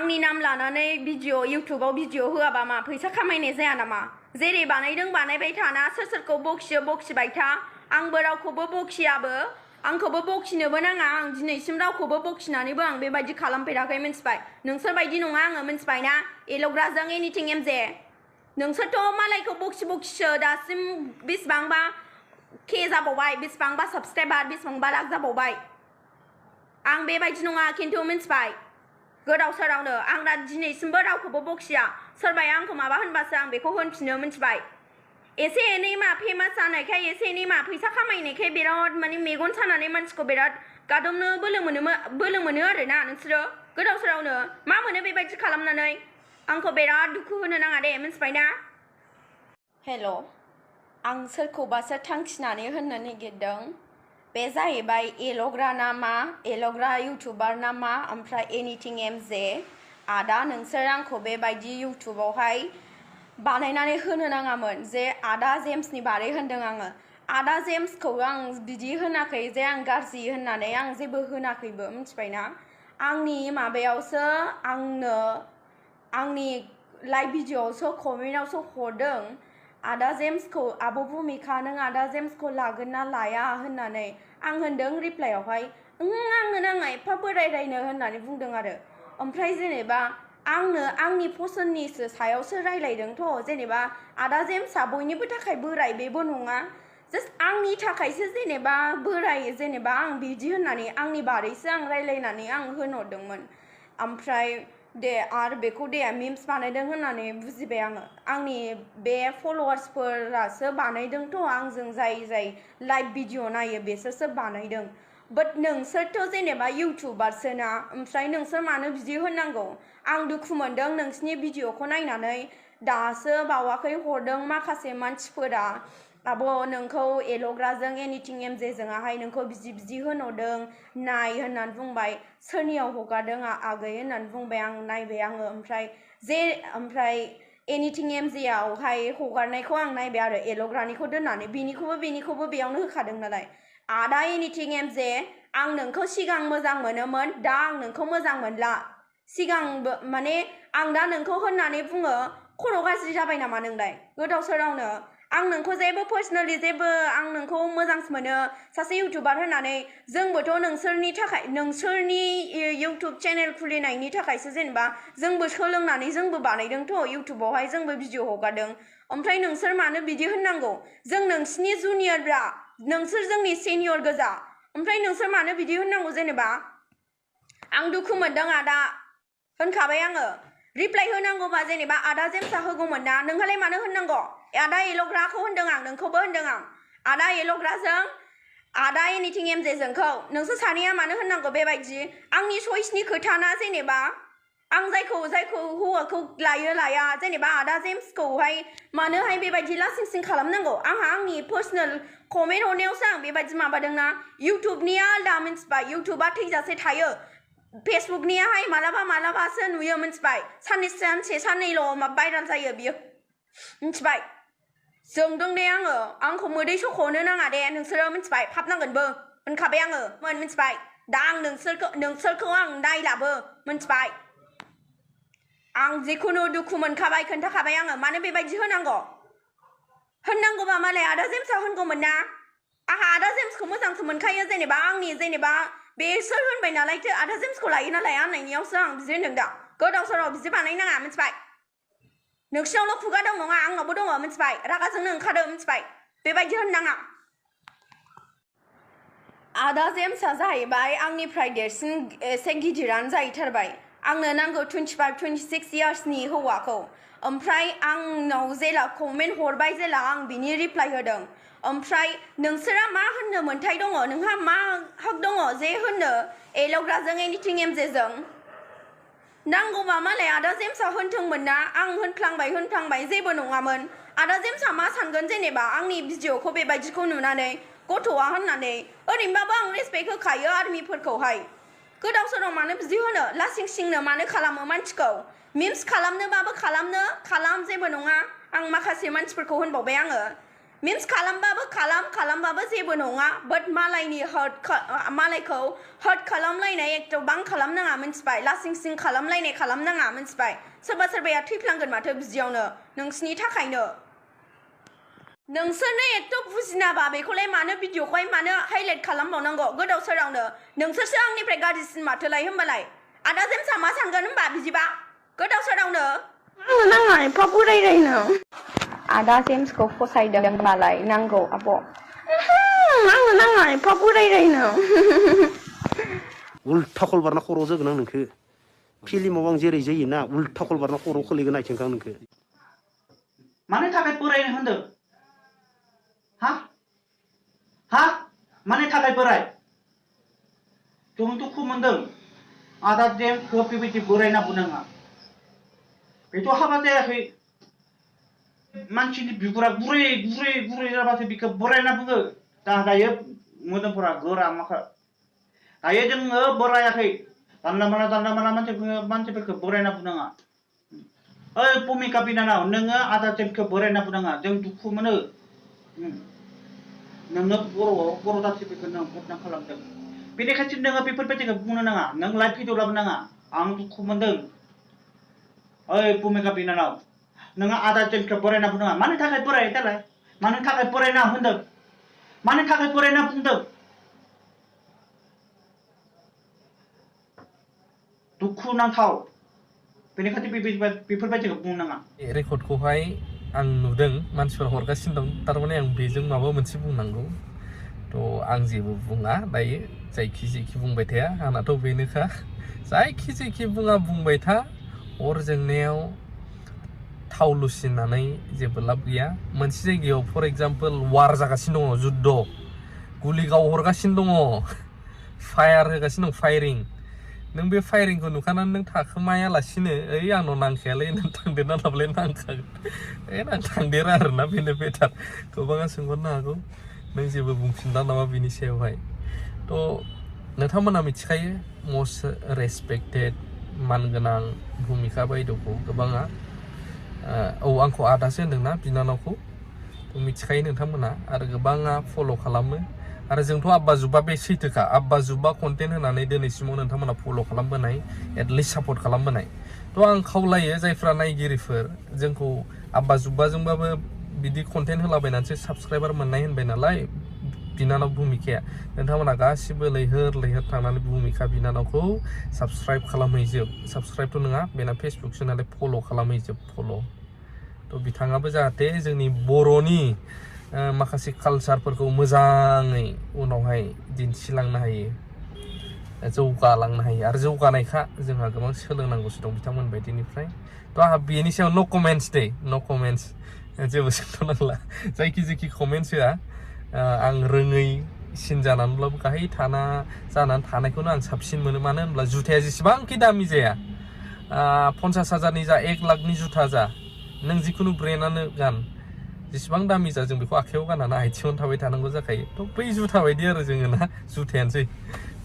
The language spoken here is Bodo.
आंनि नाम लानानै भिडिअ इउटुबाव भिडिअ होआबा मा फैसा खामायनाय जाया नामा? जेरै बानायदों बानायबाय थाना सोरखौ बखियो बखिबाय था। आंबो रावखौबो बखियाबो, आंखौबो बखिनोबो नाङा। आं दिनैसिम रावखौबो बखिनानैबो आं बेबायदि खालामफेराखै, मिन्थिबाय? नोंसोर बायदि नङा आङो, मिन्थिबाय ना? एलग्राजों एनिथिं एमजे नोंसोरथ' मालायखौ बखिसो दासिम बेसेबांबा के जाबावबाय, बेसेबांबा साबसक्राइबार, बेसेबांबा लाख जाबावबाय। आं बेबायदि नङा खिन्थु, मिन्थिबाय? गोदाव सोरावनो आं दा दिनैसिमबो रावखौबो बखिया। सोरबाया आंखौ माबा होनबासो आं बेखौ होनफिनो, मिन्थिबाय? एसे एनै मा फेमास जानायखाय, एसे एनै मा फैसा खामायनायखाय बिराद माने मेगन सानानै मानसिखौ बिराद गादबनो बोलो मोनो आरोना नोंसोरो। गोदाव सोरावनो मा मोनो बेबायदि खालामनानै? आंखौ बिराद दुखु होनो नाङा दे, मिन्थिबाय ना? हेल', आं सोरखौबासो थांखिनानै होननो नागिरदों। बे जाहैबाय एलग्रा ना मा, एलग्रा इउटुबार ना मा, ओमफ्राय एनिथिं एमजे। आदा, नोंसोर आंखौ बेबायदि इउटुबावहाय बानायनानै होनो नाङामोन जे आदा जेम्सनि बारै होनदों आङो। आदा जेम्सखौ आं बिदि होनाखै जे आं गाज्रि होननानै, आं जेबो होनाखैबो, मिन्थिबायना? आंनि माबायावसो आंनो आंनि लाइभ भिडिअ'आवसो कमेन्टआवसो हरदों आदा जेम्सखौ, आब' भुमिखा नों आदा जेम्सखौ लागोन ना लाया होननानै। आं होनदों रिप्लाइआवहाय आंनो नाङा एफा बोरायरायनो होननानै बुंदों आरो। ओमफ्राय जेनेबा आंनो आंनि पसननिसो सायावसो रायलायदोंथ'। जेनेबा आदा जेम्सआ बयनिबो थाखाय बोराय बेबो नङा, जास्ट आंनि थाखायसो जेनेबा बोराय, जेनेबा आं बिदि होननानै आंनि बारैसो आं रायलायनानै आं होनहरदोंमोन। ओमफ्राय दे आरो बेखौ दे मिम्स बानायदों होननानै बुजिबाय आङो। आंनि बे फल'वार्सफोरासो बानायदोंथ', आंजों जाय लाइभ भिडिअ नायो बेसोरसो बानायदों। बाट नोंसोरथ' जेनेबा इउटुबारसो ना, ओमफ्राय नोंसोर मानो बिदि होननांगौ? आं दुखु मोनदों नोंसिनि भिडिअखौ नायनानै। दासो बावाखै हरदों माखासे मानसिफोरा, आब' नोंखौ एलग्राजों एनिथिं एमजेजोंहाय नोंखौ बिदि होनहरदों नाय होननानै बुंबाय। सोरनियाव हगारदों आगै होननानै बुंबाय। आं नायबाय आङो। ओमफ्राय एनिथिं एमजेआवहाय हगारनायखौ आं नायबाय आरो एलग्रानिखौ दोननानै, बेनिखौबो बेयावनो होखादों नालाय। आदा एनिथिं एमजे, आं नोंखौ सिगां मोजां मोनोमोन, दा आं नोंखौ मोजां मोनला। सिगांबो माने आं दा नोंखौ होननानै बुङो, खर' गाज्रि जाबाय नामा नोंलाय? गोदाव सोरावनो आं नोंखौ जेबो पार्सनेलि जेबो, आं नोंखौ मोजांसो मोनो सासे इउटुबार होननानै। जोंबोथ' नोंसोरनि थाखाय, नोंसोरनि इउटुब चेनेल खुलिनायनि थाखायसो जेनेबा जोंबो सोलोंनानै जोंबो बानायदोंथ' इउटुबावहाय, जोंबो भिडिअ हगारदों। ओमफ्राय नोंसोर मानो बिदि होननांगौ? जों नोंसिनि जुनियरब्रा, नोंसोर जोंनि सिनियर गोजा, ओमफ्राय नोंसोर मानो बिदि होननांगौ जेनेबा? आं दुखु मोनदों आदा, होनखाबाय आङो। रिप्लाइ होनांगौबा जेनेबा आदा जेम्सआ होगौमोन ना, नोंहालाय मानो होननांगौ? आदा एलग्राखौ होनदों आं, नोंखौबो होनदों आं। आदा एलग्राजों आदा एनिथिं एमजेजोंखौ नोंसोर सानैया मानो होननांगौ बेबायदि? आंनि चइसनि खोथा ना, जेनेबा आं जायखौ हौवाखौ लाया, जेनेबा आदा जेम्सखौहाय मानोहाय बेबायदि लासिं सिं खालामनांगौ? आंहा आंनि पार्सनेल कमेन्ट हरनायावसो आं बेबायदि माबादोंना। इउटुबनिया आलदा, मिन्थिबाय? इउटुबा थैजासे थायो, फेसबुकनियाहाय मालाबासो नुयो, मिन्थिबाय? सानसे साननैल' भाइराल जायो बियो, मिन्थिबाय? जोंदों दे आङो, आंखौ मोदै सख'नो नाङा दे नोंसोरो, मिन्थिबाय? पाप नांगोनबो होनखाबाय आङो, मिन्थिबाय? दा आं नोंसोरखौ आं नायलाबो, मिन्थिबाय? आं जिखुनु दुखु मोनखाबाय, खोन्थाखाबाय आङो। मानो बेबायदि होनांगौ? होननांगौबा मालाय आदा जेम्सआ होनगौमोन ना। आंहा आदा जेम्सखौ मोजांसो मोनखायो, जेनेबा बेसोर होनबाय नालायथो आदा जेम्सखौ लायो ना लाया होननायनियावसो आं बिदि होनदों दा। गोदाव सोराव बिदि बानायनाङा, मिन्थिबाय? नोंसिनावल' खुगा दं नङा, आंनावबो दङ, मिन्थिबाय? रागाजोंनो ओंखारो, मिन्थिबाय? बेबायदि होननाङा। आदा जेम्सआ जाहैबाय आंनिफ्राय देरसिन, एसे गिदिरानो जाहैथारबाय। आंनो नांगौ 25-26 इयार्सनि हौवाखौ। ओमफ्राय आंनाव जेला कमेन्ट हरबाय, जेला आं बिनि रिप्लाइ होदों। ओमफ्राय नोंसोरा मा होननो मोन्थाय दङ? नोंहा मा हक दङ जे होननो एलग्राजों एनिथिं एमजेजों? नांगौबा मालाय आदा जेम्सआ होनथोंमोन ना। आं होनफ्लांबाय, जेबो नङामोन। आदा जेम्सआ मा सानगोन जेनेबा आंनि भिडिअखौ बेबायदिखौ नुनानै? गथ'आ होननानै ओरैनोबाबो आं रेसपेक्ट होखायो आर्मिफोरखौहाय। गोदाव सोराव मानो बिदि होनो? लासिं सिंनो मानो खालामो मानसिखौ? मिम्स खालामनोबाबो खालाम, जेबो नङा। आं माखासे मानसिफोरखौ होनबावबाय आङो, मीन्स खालामबाबो जेबो नङा बाट मालायखौ हार्ट खालामलायनाय एखदबां खालामनाङा मिन्थिबाय लासिं सिं खालामलायनाय खालामनाङा मिन्थिबाय सोरबा सोरबाया थैफ्लांगोन माथो बिदियावनो नोंसिनि थाखायनो नोंसोरनो एथ' बुजिनाबा बेखौलाय मानो भिडिअखौहाय मानो हाइलाइट खालामबावनांगौ गोदाव सोरावनो नोंसोरसो आंनिफ्राय गाज्रिसिन माथोलाय होमबालाय आदा जेम्सआ मा सानगोन होमबा बिदिबा गोदाव सोरावनो आंनो नाङा एफा बोरायनो आदा जेम्सखौ फसायदों होनबालाय नांगौ आब' आंनो नाङा एफा बोरायनो उल्था खलबारना खर'आव जोगोन आं नोंखो फिल्माव आं जेरै जायोना उल्था खलबारना खर'आव खोलैगोन आथिंखौ आं नोंखो मानो थाखाय बोरायनो होनदों हा मानो थाखाय बोराय जों दुखु मोनदों आदा जेम्सखौ बेबायदि बोरायना बुंनाङा बेथ' हाबा जायाखै मानसिनि बिगुरा गुरै जाबासो बिखौ बोरायना बुङो दायो मोदोमफोरा गोरा माखा दायो जोङो बोरायाखै दानना माना मानसिफोरखौ बोरायना बुंनाङा ओइ भुमिका बिनानाव नोङो आदा जेम्सखौ बोरायना बुंनाङा जों दुखु मोनो नोङो बर' जाथिफोरखौ नों बदनाम खालामदों बेनिखायनो नोङो बेफोरबायदिखौ बुंनो नाङा नों लाइभ भिडिअ लाबो नाङा आं दुखु मोनदों ओइ भुमिका बिनानाव नोङो आदा जेम्सखौ बोरायना बुंनाङा मानो थाखाय बोराय दालाय मानो थाखाय बोरायना होनदों मानो थाखाय बोरायना बुंदों दुखु नांथाव बेनिखायनो बेफोरबायदिखौ बुंनाङा रेकर्डखौहाय आं नुदों मानसिफोरा हरगासिनो दं थारमाने आं बेजों माबा मोनसे बुंनांगौ थ' आं जेबो बुङा दायो जायखि बुंबाय थाया आंनाथ' बेनोखा जायखि बुंबाय था अर जोंनायाव थाव लुसिनानै जेबो लाब गैया मोनसे जायगायाव फर एग्जाम्पल वार जागासिनो दङ जुद्ध गुलि गावहरगासिनो दङ फायार होगासिनो दं फायरिं नों बे फायरिंखौ नुखानानै नों थाखोमायालासिनो ओइ आंनाव नांखायालै नों थांदेरना लाब्लाय नांखागोन आं थांदेरा आरोना बेनो बेटार गोबाङा सोंहरनो हागौ नों जेबो बुंफिनला नामा बिनि सायावहाय थ' नोंथांमोना मिथिखायो मस्ट रेसपेक्टेड मानगोनां भुमिका बायद'खौ गोबाङा आंखौ आदासो होनदोंना बिनानावखौ मिथिखायो नोंथांमोना आरो गोबाङा फल' खालामो आरो जोंथ' आब्बा जुब्बा बे सैथोखा आब्बा जुब्बा कन्टेन्ट होनानै दिनैसिमाव नोंथांमोना फल' खालामबोनाय एटलिस्ट सापर्ट खालामबोनाय थ' आं खावलायो जायफ्रा नायगिरिफोर जोंखौ आब्बा जुब्बाजोंबाबो बिदि कन्टेन्ट होलाबायनानैसो साबसक्राइबार मोननाय होनबाय नालाय बिनानाव भुमिकाया नोंथांमोना गासिबो लैहोर थांनानै भुमिका बिनानावखौ साबसक्राइब खालामहैजोब साबसक्राइबथ' नङा बेना फेसबुकसो नालाय फल' खालामहैजोब फल' थ' बिथाङाबो जाहाथे जोंनि बर'नि माखासे कालचारफोरखौ मोजाङै उनावहाय दिन्थिलांनो हायो जौगालांनो हायो आरो जौगानायखा जोंहा गोबां सोलोंनांगौसो दं बिथांमोन बायदिनिफ्राय थ' आंहा बेनि सायाव नो कमेन्ट्स दे नो कमेन्ट्स जेबो सोंथ'नांला जायखि कमेन्ट्स होआ आं रोङै सिन जानानैब्लाबो गाहाय जानानै थानायखौनो आं साबसिन मोनो मानो होनब्ला जुथाया जेसेबांखि दामि जाया 50,000नि जा 1 लाखनि जुथा जा नों जिखुनु ब्रेन्डआनो गान जेसेबां दामि जा जों बेखौ आखायाव गाननानै आथिङावनो थाबाय थानांगौ जाखायो थ' बै जुथा बायदि आरो जोङो ना जुथायानोसै